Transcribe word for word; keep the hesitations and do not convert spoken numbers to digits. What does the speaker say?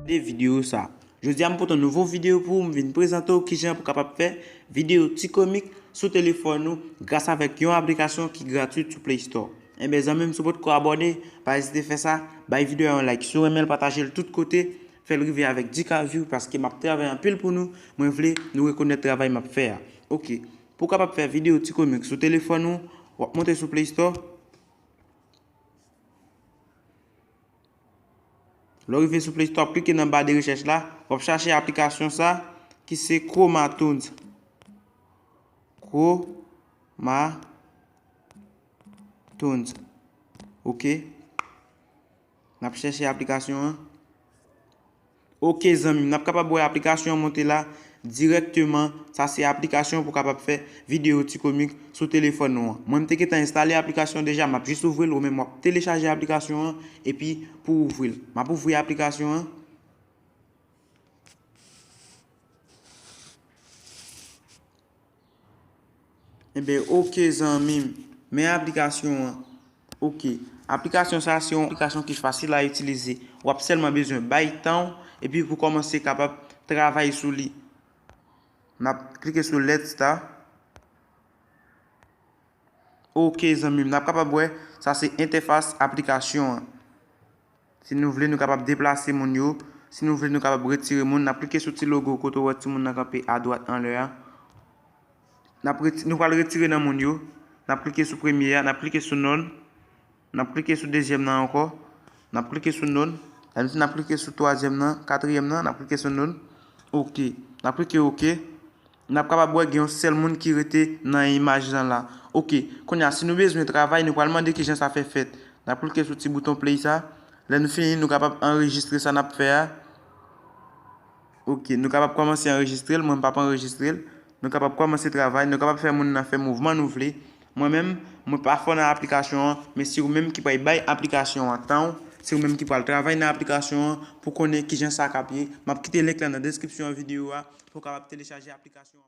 Gade videyo sa. Jodi a m pote yon nouvo videyo pou ou, m vin prezante w kijan pou kapab fè videyo ti komik sou telefòn ou gras avèk yon aplikasyon ki gratwit sou Play Store. Enben zanmi m, si w potko abòne, pa ezite fè sa, bay videyo a yon like. Si w renmen l, pataje l tout kote, fè l rive avèk dis K view paske m ap travay anpil pou nou, mwen vle nou rekonèt travay m ap fè a. Ok, pou w kapab fè videyo ti komik sou telefòn ou, w ap monte sou Play Store. Lè w rive sou Play Store, w ap klike nan ba de rechèch la, w ap chache aplikasyon sa ki se Chromatons. Chromatons. Ok. N ap chèche aplikasyon an. Ok zanmi m, n ap kapab wè aplikasyon an monte la dirèkteman. Sa se aplikasyon pou kapab fè videyo ti komik sou telefòn ou an. Mwen m te gentan enstale aplikasyon deja, m ap jis ouvri l, ou menm w ap telechaje aplikasyon an epi pou w ouvri l. M ap ouvri aplikasyon an. Enben ok zanmi m, men aplikasyon an. Ok, aplikasyon sa se yon aplikasyon ki fasil a itilize. W ap sèlman bezwen bay tan w epi pou kòmanse kapab travay sou li. N ap klike sou Let's Start. Ok zanmi m, n ap kapab wè sa se entèfas aplikasyon an. Si nou vle, nou kapab deplase moun yo. Si nou vle, nou kapab retire moun. N ap klike sou ti logo kote w wè timoun nan kanpe adwat anlè a. N ap reti-, nou pral retire nan moun yo. N ap klike sou premye a, n ap klike sou none. N ap klike sou dezyèm nan ankò. N ap klike sou none. Lè n fin, n ap klike sou twazyèm nan, katriyèm nan, n ap klike sou none. Ok. N ap klike ok. N ap kapab wè gen yon sèl moun ki rete nan imaj lan la. Ok, kounye a, si nou bezwen travay, nou pral mande kijan sa fè fèt. N ap klike sou ti bouton play sa. Lè nou fini, nou kapab anrejistre sa n ap fè a. Ok, nou kapab kòmanse anrejistre l, mwen m p ap anrejistre l. Nou kapab kòmanse travay, nou kapab fè moun nan fè mouvman nou vle. Mwen menm, mwen pa fò nan aplikasyon an, men se ou menm ki pral bay aplikasyon an tan w, se ou menm ki pral travay nan aplikasyon an pou konnen kijan sa k ap ye. M ap kite link lan nan deskripsyon videyo a pou w kapab telechaje aplikasyon an.